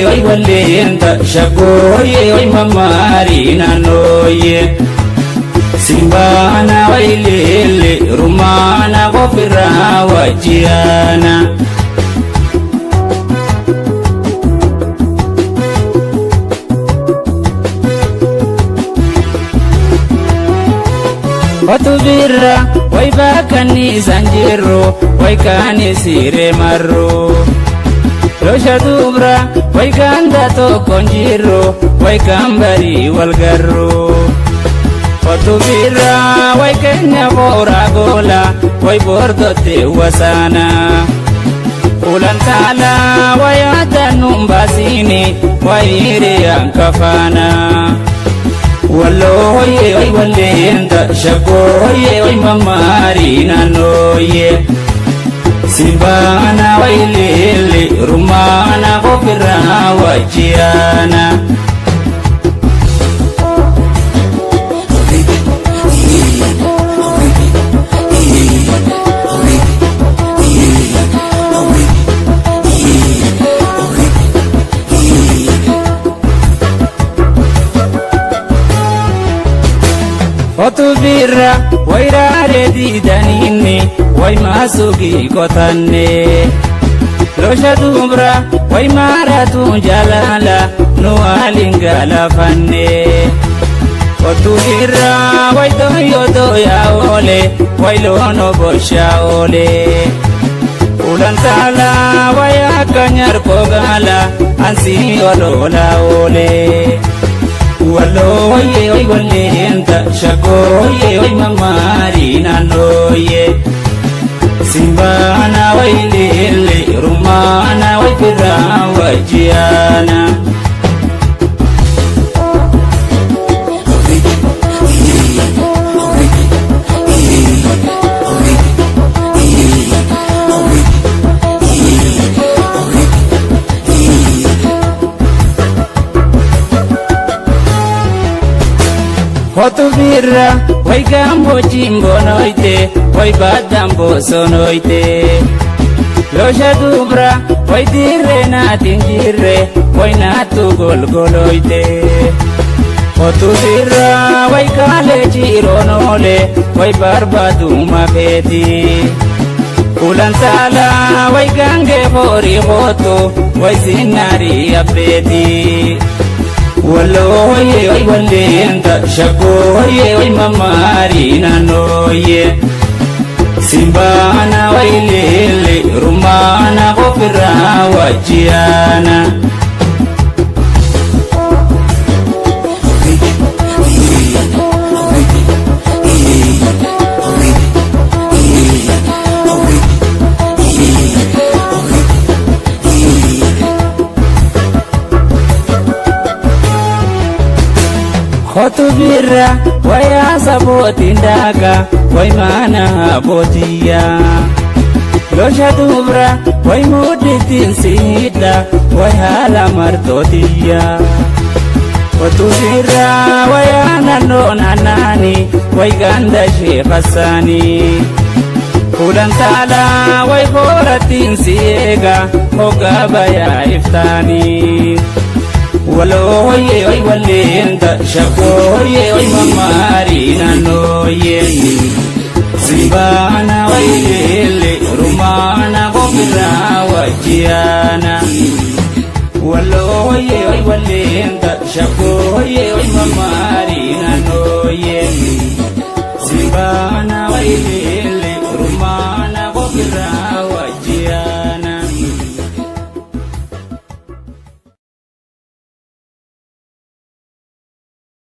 Way walleenta shaggooyee way mammaarii naannooyee. Simbaana way leelle rumaana qofirraa wajjiyaana. Otu birra way bakkanni isaan jirru way kaani siiree marru. Losha dubra way ganda tokkoon jirru way kaan barii wal garru. Otu birra way keenya booraa goola way bordotte wasaana. Ulantaala way adannuun baasiini way hiriyaan kafaana. Wallooyee way walleenta shaggooyee way mammaarii naannooyee. Simbaana way leelle rumaana qofirraa wajjiyaana. Otu birra way raaree diidaniinni way maasugii qotanne. Losha dubra way maaratu jalaala nu waliin galafanne. Otu birra way dooyyoo dooyaa oole way loon oboshaa oole. Ulantaala way akka nyarkoo gaala ansii oloola oole. Wallooyee way walleenta shaggooyee way mammaarii naannooyee. Simbaana way leelle rumaana way firraa wajjiyaana. Otu birra way gaamboo jimbonoyte way baddaan bosonoyte. Losha dubra way dirree naatiin jirre way naattu golgoloyte. Otu birra way kaalee jiroon oole way barbaaduma feeti. Ulantaala way gaangee horii hootu way sinnaarii abbeeti. Wallooyee way walleenta shaggooyee way mammaarii naannooyee. Simbaana way leelle rumaana qofirraa wajjiyaana. Otu birra way asabootiin daaka way maana abootiyyaa. Losha dubra way muddittiin siidha way haala martootiyyaa. Otu birra way naannoo naannaani way ganda sheekhasaanii. Ulantaala way hoorattiin si eega hoggaa bayaa iftaanii. Wallooyee way walleenta shaggooyee way mammaarii naannooyee. Simbaana way leelle rumaana qofirraa wajjiyaana. Wallooyee way walleenta shaggooyee way mammaarii naannooyee.